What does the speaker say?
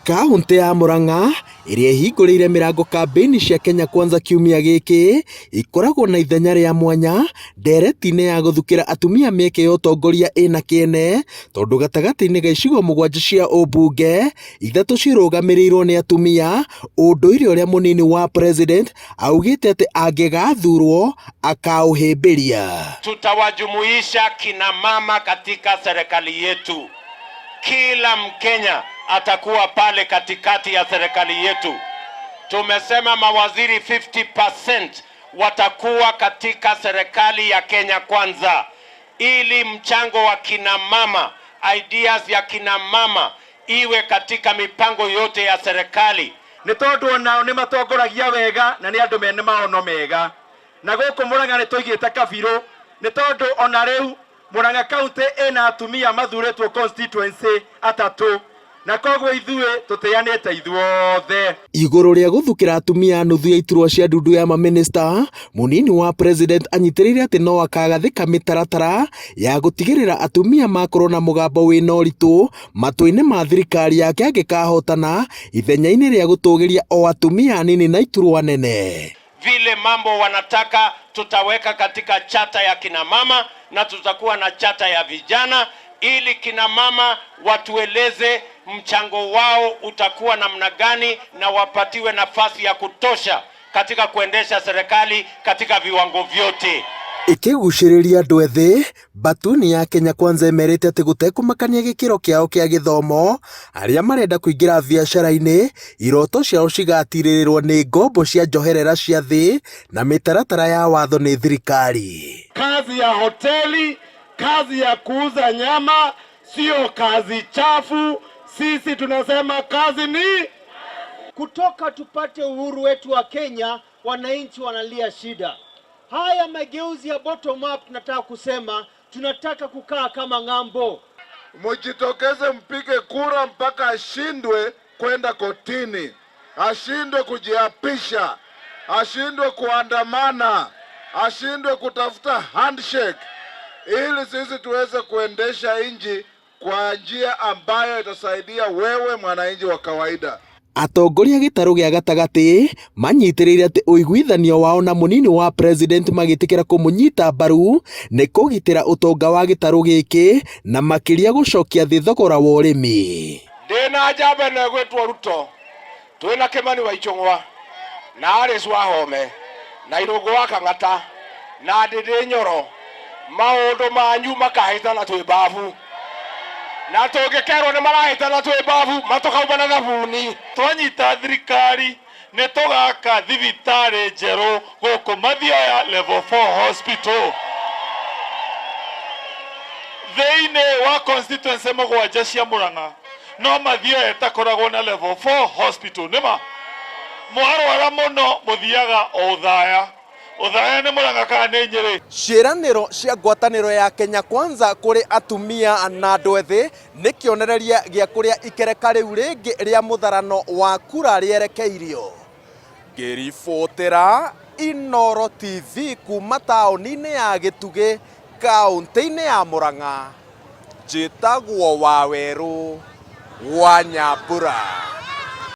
Kauntĩ ya Murang'a ĩrĩa ĩhingũrĩire mĩrango kambĩini cia Kenya Kwanza kiumia gĩkĩ, ĩkoragwo na ithenya rĩa mwanya ndereti-inĩ ya gũthukĩra atumia mĩeke ya ũtongoria ĩna kĩene tondũ gatagatĩ-inĩ ga icigo mũgwanja cia ũmbunge, ithatũ cirũgamĩrĩirwo nĩ atumia, ũndũire ũrĩa mũnini wa president augĩte atĩ angĩgathurwo akaũhĩmbĩria. Tutawajumuisha kina mama katika serikali yetu. Kila Mkenya atakuwa pale katikati ya serikali yetu. Tumesema mawaziri 50% watakuwa katika serikali ya Kenya Kwanza, ili mchango wa kina mama, ideas ya kina mama iwe katika mipango yote ya serikali. Nĩ tondũ onao nĩ matongoragia wega na nĩ andũ mena maono mega. Na gũkũ Murang'a nĩ tũigĩte kabirũ, nĩ tondũ ona rĩu Murang'a County ĩna atumia mathurĩtwo constituency atatũ, na koguo ithuĩ tũtĩanĩte ithuothe. Igũrũ rĩa gũthukĩra atumia nuthu ya iturwa cia ndundu ya mamĩnĩsta, mũnini wa president anyitĩrĩire atĩ no akagathĩka mĩtaratara ya gũtigĩrĩra atumia makorwo na mũgambo wĩna ũritũ matũ-inĩ ma thirikari yake angĩkahotana ithenya-inĩ rĩa gũtũgĩria o atumia anini na iturwa nene. Vile mambo wanataka tutaweka katika chata ya kina mama na tutakuwa na chata ya vijana ili kina mama watueleze mchango wao utakuwa namna gani na wapatiwe nafasi ya kutosha katika kuendesha serikali katika viwango vyote. Ĩkĩgucĩrĩria andũ ethĩ, Batuni ya Kenya Kwanza ĩmerĩte atĩ gũtekũmakania gĩkĩro kĩao kĩa gĩthomo, arĩa marenda kũingĩra biacara-inĩ, iroto ciao cigatirĩrĩrwo nĩ ngombo cia njoherera cia thĩ na mĩtaratara ya watho nĩ thirikari. Kazi ya hoteli, kazi ya kuuza nyama sio kazi chafu. Sisi tunasema kazi ni kutoka tupate uhuru wetu wa Kenya, wananchi wanalia shida. Haya mageuzi ya bottom up, tunataka kusema tunataka kukaa kama ng'ambo. Mujitokeze mpige kura mpaka ashindwe kwenda kotini, ashindwe kujiapisha, ashindwe kuandamana, ashindwe kutafuta handshake, ili sisi tuweze kuendesha nchi kwa njia ambayo itasaidia wewe mwananchi wa kawaida. Atongoria gĩtarũ gĩa gatagatĩ manyitĩrĩire atĩ ũiguithanio wao na mũnini wa president magĩtĩkĩra kũmũnyita mbaru nĩ kũgitĩra ũtonga wa gĩtarũ gĩkĩ na makĩria gũcokia thĩ thogora wa ũrĩmi. Ndĩna njamba ĩno ĩgwĩtwo Ruto, twĩna Kĩmani wa Ichung'wa na Alice Wahome na Irũngũ wa Kang'ata na Ndĩndĩ Nyoro, maũndũ manyu makahĩtana twĩ mbabu, na tũngĩkerwo nĩ marahĩtana twĩ mbabu matũkauma na thabuni. Twanyita thirikari nĩ tũgaka thibitarĩ njerũ gũkũ Mathioya Level 4 Hospital thĩinĩ wa constituency mũgwanja cia Murang'a, no Mathioya ĩtakoragwo na Level 4 Hospital. Nĩma mwarwara mũno mũthiaga o Ũthaya. Ũthaya nĩ Murang'a kana nĩ Nyĩrĩ? Ciĩranĩro cia ngwatanĩro ya Kenya Kwanza kũrĩ atumia na andũ ethĩ nĩ kĩonereria gĩa kũrĩa ikereka rĩu rĩngĩ rĩa mũtharano wa kura rĩerekeirio. Ngĩribotera Inooro TV kuma taũni-inĩ ya Gĩtugĩ, kaũntĩ-inĩ ya Murang'a, njĩtagwo Wawerũ wa Nyambura.